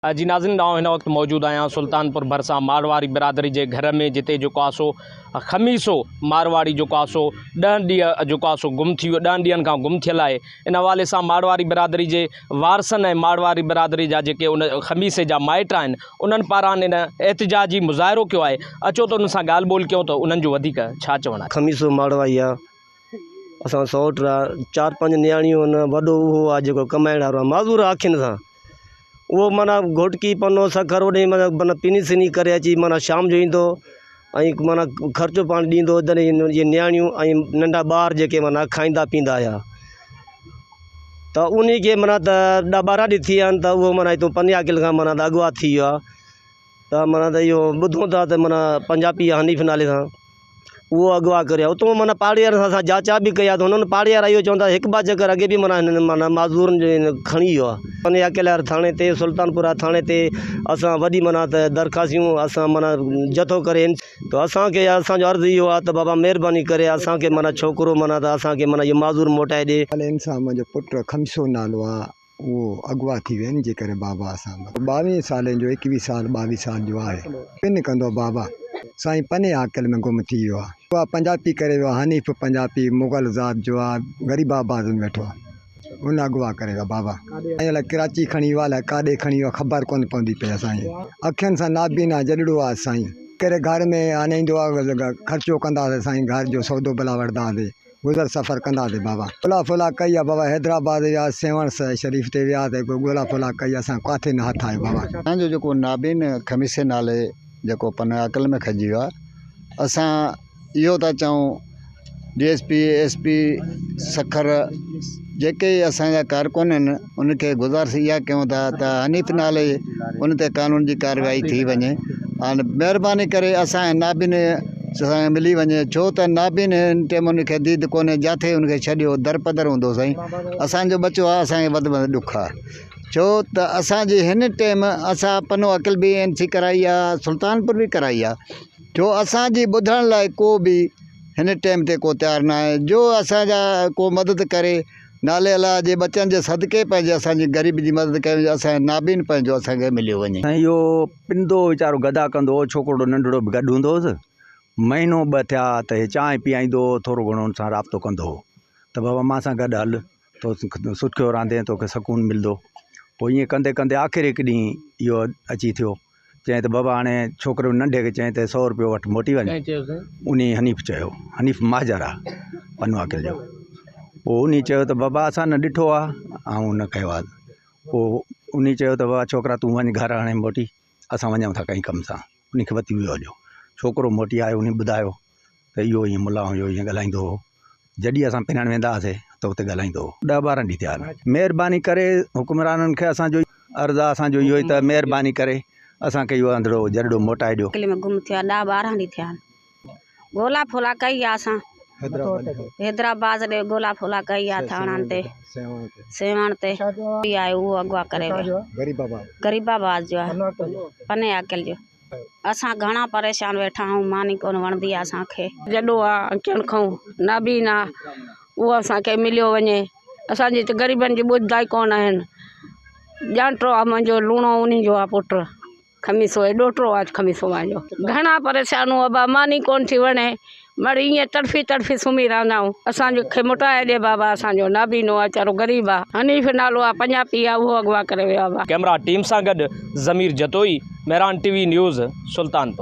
جي ناظرين آئون هن وقت موجود آهيان سلطانپور ڀرسان مارواڙي برادري جي گهر ۾ جتي جيڪو آهي سو خميسو مارواڙي جيڪو آهي سو ڏهن ڏينهن جيڪو آهي سو گم ٿي ويو ڏهن ڏينهن کان گم ٿيل آهي ان حوالي سان مارواڙي برادري جي وارثن ۽ مارواڙي برادري جا جيڪي ان خميسي جا مائٽ آهن انهن پاران ان احتجاجي مظاهرو ڪيو آهي اچو ته انهن سان ڳالهه ٻولهه ڪيون ته انهن جو وڌيڪ ڇا چوڻ آهي. خميسو مارواڙي آ اسان سئوٽ آ چار پنج نياڻيون آهن وڏو اهو آ جيڪو ڪمائڻ وارو آ معذور آ اکين سان اهو معنيٰ گهوٽڪي پنو سکر اوڏي معنيٰ معنيٰ پني سني ڪري اچي معنيٰ شام جو ايندو ۽ معنيٰ خرچو پاڻي ڏيندو تڏهن اهي نياڻيون ۽ ننڍا ٻار جيڪي معنيٰ کائيندا پيئندا هيا ته انهي کي معنيٰ ته ڏهه ٻارهن ڏينهن ٿي ويا آهن ته اهو معنيٰ هتو پني عاقل کان معنيٰ ته اغوا ٿي ويو آهي ته معنيٰ ته اهو ٻڌون ٿا ته معنيٰ پنجابي حنيف نالي سان اهو اغوا ڪري آيو اتو معنيٰ پاڙي وارن سان اسان جاچا به ڪئي آهي ته هنن پاڙي وارا اهو چون ٿا هڪ ٻه چڪر اڳي به معنيٰ هنن معنيٰ معذورن جي کڻي ويو آهي پني عاقل واري ٿاڻي تي سلطانپور واري ٿاڻي تي اسان وڏي معنيٰ ته درخواستيون اسان معنيٰ جٿو ڪري ته اسانکي اسانجو عرض اهو آهي ته بابا مهرباني ڪري اسانکي معنيٰ ڇوڪرو معنيٰ ته اسانکي معنيٰ اهو معذور موٽائي ڏي. ان سان منهنجو پٽ خميسو نالو آهي اهو اغوا ٿي ويو ان جي ڪري بابا اسان ٻاويهه سالن جو ايڪويهه سال ٻاويهه سال جو آهي پن ڪندو بابا سائين پني عاقل ۾ گم ٿي ويو آهي اغوا پنجابي ڪري ويو آهي حنيف پنجابي مغل ذات جو آهي غريب آباد ۾ ويٺو آهي ان اغوا ڪري ويو بابا سائين الائي ڪراچي کڻي ويو آهي الائي ڪاڏي کڻي ويو آهي خبر ڪونه پوندي پئي اسان جي اکين سان نابينا جڏڙو آهي سائين ڪري گهر ۾ آڻيندو آهي خرچو ڪنداسين سائين گهر جو سودو بلا وٺنداسين گذر سفر ڪنداسين بابا. ڳولا ڦولا ڪئي آ بابا حيدرآباد ويا سيوهڻ شريف تي ويا ته ڳولا ڦولا ڪئي اسان ڪاٿي نه هٿ آيو بابا. اسان جو جيڪو نابين خميسي نالي جيڪو پن عقل ۾ کڄي ويو آ اسان اهو ٿا چئون D S P S P Sukkur جيڪي اسان جا ڪارڪن آهن ان کي گذارش اها ڪيون ٿا ته حنيف نالي ان تي قانون جي ڪارروائي ٿي وڃي ۽ مهرباني ڪري اسان جي نابين سان ملي وڃي ڇو ته نابين هن ٽيم ان کي ديد ڪونهي جاٿي ان کي ڇڏيو درپدر هوندو سائين اسانجو ٻچو آهي اسانکي وڌ ۾ وڌ ڏک آهي ڇو ته اسانجي هن ٽيم اسان پنو عقل به اين سي ڪرائي آهي سلطانپور به ڪرائي آهي ڇو اسانجي ٻڌڻ لاء ڪو به هن ٽيم تي ڪو تيار نه آهي جو اسانجا ڪو مدد ڪري نالي الله جي ٻچن جي صدقي پنهنجي اسان جي غريب جي مدد ڪئي وڃي اسان جو نابين پنهنجو اسان کي مليو وڃي. سائين اهو پنندو هو ويچارو گدا ڪندو هو ڇوڪرڙو ننڍڙو به گڏ هوندو هوس مهينو ٻه ٿيا ته هي چانهه پيائيندو هو ٿورو گهڻو هن سان رابطو ڪندو هو ته بابا مان سان گڏ هل تو سکيو رهندين توکي سڪون ملندو پوء ائين ڪندي ڪندي آخر هڪ ڏينهن اهو اچي ٿيو چيائين ته بابا هاڻي ڇوڪري ننڍي کي چيائين ته سو روپيو وٺ موٽي وڃ انهي حنيف چيو حنيف مهاجر آ پنو عاقل جو پوء انهي چيو ته بابا اسان نه ڏٺو آ ۽ نه ڪيو آ پوء انهي چيو ته بابا ڇوڪرا تون وڃ گهر هاڻي موٽي اسان وڃون ٿا ڪنهن ڪم سان انهي کي وتي ويو هليو ڇوڪرو موٽي آيو انهي ٻڌايو ته اهو ائين ملا هيو ائين ڳالهائيندو هو جڏهن اسان پنڻ ويندا هئاسي ته اتي ڳالهائيندو هو. ڏهه ٻارهن ڏينهن ٿيا آهن. مهرباني ڪري حڪمرانن کي اسان جو عرض آهي اسان جو اهو ئي ته مهرباني ڪري اسان کي اهو انڌڙو جڏڙو موٽائي ڏيو. ڪلي ۾ گم ٿيو آهي ڏهه ٻارهن ڏينهن ٿيا آهن. ڳولا ڦولا ڪئي آهي اسان حيدرآباد ڏي ڳولا ڦولا ڪئي آهي ٿاڻن تي سيوهڻ تي آهي اهو اغوا ڪري ويو غريب آباد جو آهي پني عاقل جو. اسان گهڻا پريشان ويٺا آهيون ماني ڪونه وڻندي آهي اسان کي. جڏو آ اکين کان نابين آ اهو اسان کي مليو وڃي اسان جي ته غريبن جي ٻڌدا ئي ڪونه آهن ڄانٽو آ منهنجو لوڻو انهي جو آ پٽ خميسو هي ڏوهٽو آ خميسو منهنجو گهڻا پريشان آهيون ابا ماني ڪونه ٿي وڻي مڙئي ائين تڙڦي تڙڦي سمهي رهندا آهيون. اسان کي موٽائي ڏي بابا اسان جو نابينو آ ويچارو غريب آ حنيف نالو آ پنجابي آ اهو اغوا ڪري ويو آ. ڪئميرا ٽيم سان گڏ Zameer Jatoi, Mehran T V news, Sultanpur.